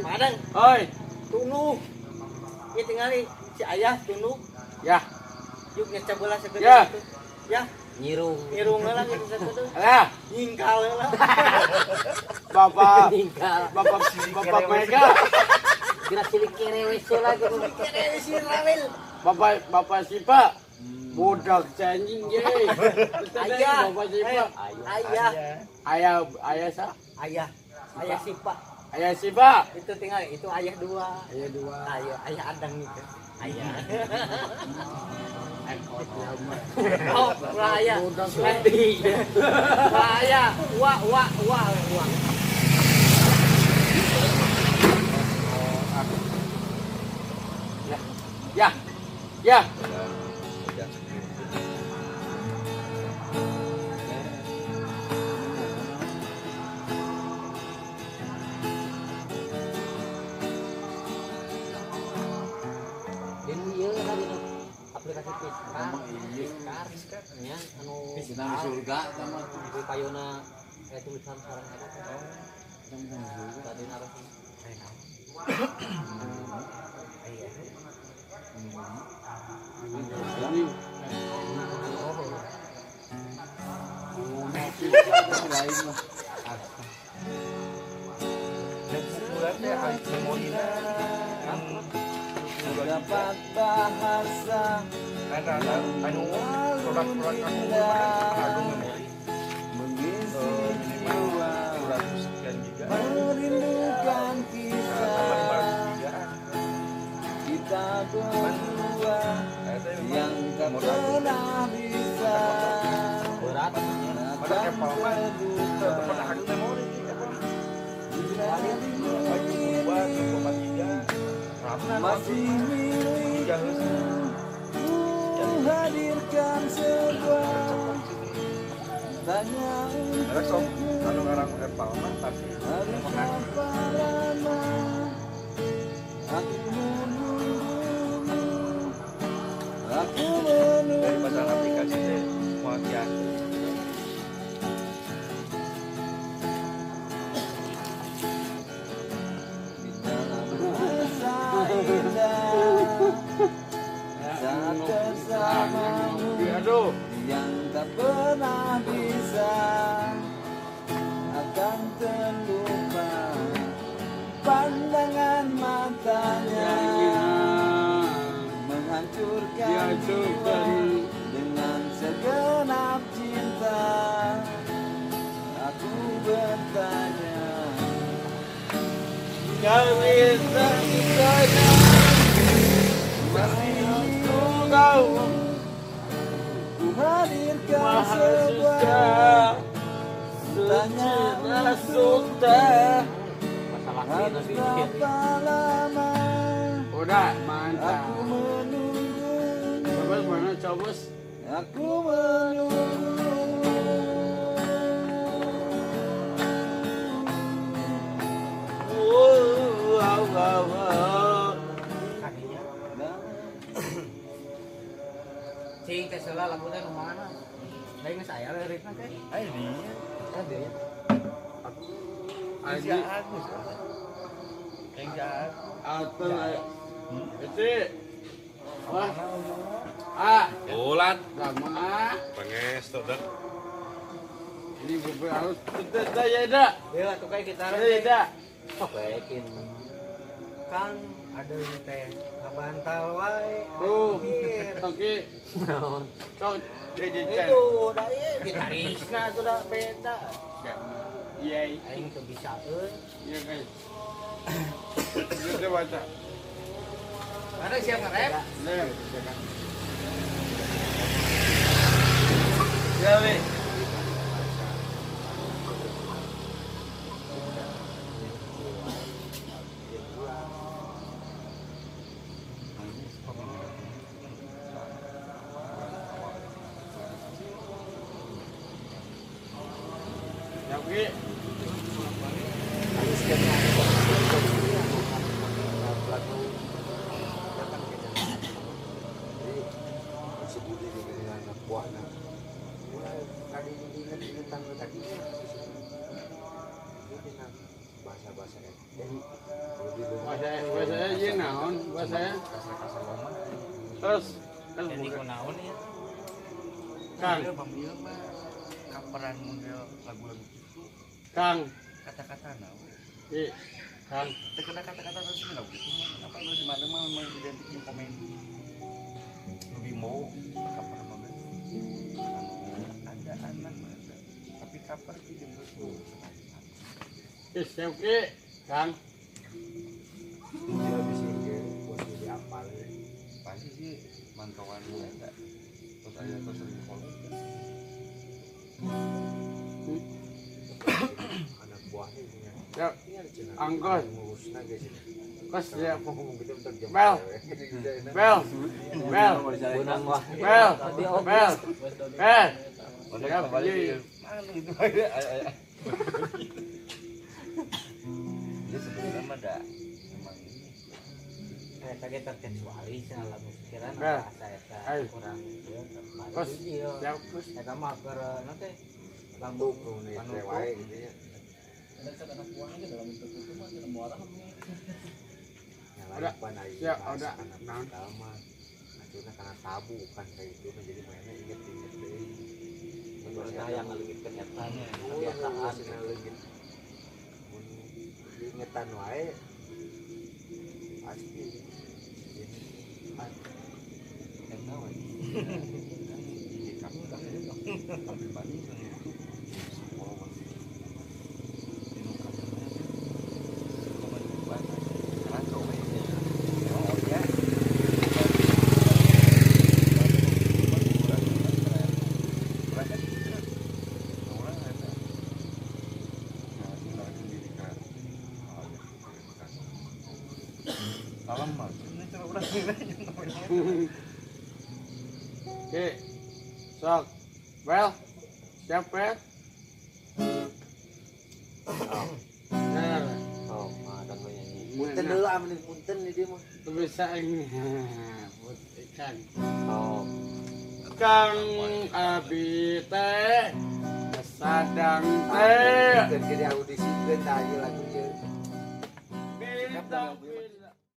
Madang. Oi. Tunuh. Ieu tingali si ayah tunuh. Ya. Yuk nyeca bola segede Ya. itu. Ya, Nyirung. nyirung lah gitu segede. Alah, Nyingkal lah. Bapak Ninggal. Bapak Bapak Mega, Kira cilik kerewes lagi. Kere si Rawil. Bapak Bapak Sipa. Budak anjing ye. Ayah. Bapak Sipa. Ayah. Ayah ayah sa. Ayah. Ayah Sipa. Ayah Sipa. Itu tinggal itu ayah dua. Ayah dua. Ayah, ayah Adang itu. Ayah. Oh, Oh, ulah ayah. Budak Ulah ayah. Wa wa wa wa. Ya. Ya. Dinu ieu kan dinu aplikasi Fiskar. Fiskar. Nya anu Sedang di surga sama di payona kayak tulisan sarang eta. Tadi narasi. Lain mah. Dapat bahasa mengisi jiwa, merindukan kisah kita berdua yang tak pernah bisa Berat. akan terlupa. Bila rindu ini masih milikku, ku hadirkan sebuah tanya untukmu. Harus berapa lama aku menunggumu, aku menunggu. Di dalam masa indah saat bersamamu Aduh. yang tak pernah bisa akan terlupa pandangan matanya menghancurkan jiwa dengan segenap cinta. Aku bertanya, masih Ku tahu ku hadirkan sebuah tanya untukmu. Masalah Harus nanti. berapa lama Udah, mantap. aku menunggu, Coba mana cobos? aku menunggu. Wow, wow, wow. Kakinya. Cing teh seula lagu teh nu mana? Lain geus aya lirikna teh. Ada ya. Aji atau itu. Wah. Ah, Ulat. lama. Pangestu dak. Ini bubur harus tetap saya dah. Dewa tuh kayak gitar. Saya dah. Oh, baikin. Kang ada ini teh ngabantal wae. Oh, Anjir. oke. Naon? Sok jadi Itu udah ieu gitarisna sudah beda. Iya, Aing teu bisa euy. iya guys. Kita baca. Ada siap nge-rap? Nih, ya, Wi. Ya, Wi. Si Budi dengan anak buahnya. Tadi diinget-ingetan lu tadi. Bahasa-bahasa Bahasa ieu naon bahasa Kasar-kasar loma. Terus jadi kunaon ya. Kang ieu mah kaperan model lagu-lagu itu. Kang kata-kata naon. Iya, Kang. Terkena kata-kata terus lagu itu mah apa lu di mana mah memang identik jeung komedi. Lebih mau cover mah ada anak ada. Tapi cover sih jeung geus. Ih, oke, Kang. Dia bisa ke posisi apal. Pasti sih mantauan ada. Terus aya terus sering follow. Anak buahnya punya. Ya, angkos. Ngurusna ge sih. Kos ya. Ngomong gitu bentar jam. Bel. Bel. Bel. Bel. Bel. Bel. Siap, iya. Mana itu aja. Dia sebenarnya mah da emang ini. Eta ge terkecuali cenah lagu pikiran Bel. bahasa eta Ayo. kurang ieu Kos. ieu. Siap, kos. Eta mah keur naon teh lambung Tuh, nih wae gitu ya. Udah. Ya, udah. Nah, mah akhirnya karena tabu kan kayak gitu mah jadi mainnya inget-inget deui. Pemerintah yang ngalengitkeun eta Kebiasaan kebiasaan leungit. Mun diingetan wae pasti ini Enak we. Kan kamu kan sampai Bandung kan itu follower. Dinu kabarnya teh kacau we. Oh ya. Salam mah, ini cara orang Oke. Sok. Bel. Siap, Bel. Nah, Oh, makan we nyanyi. punten heula amening punten di dieu mah. bisa ini. Buat ikan. Oh, Kang abi teh sadang teh Punten ge diaudisikeun tah ieu lagu ieu.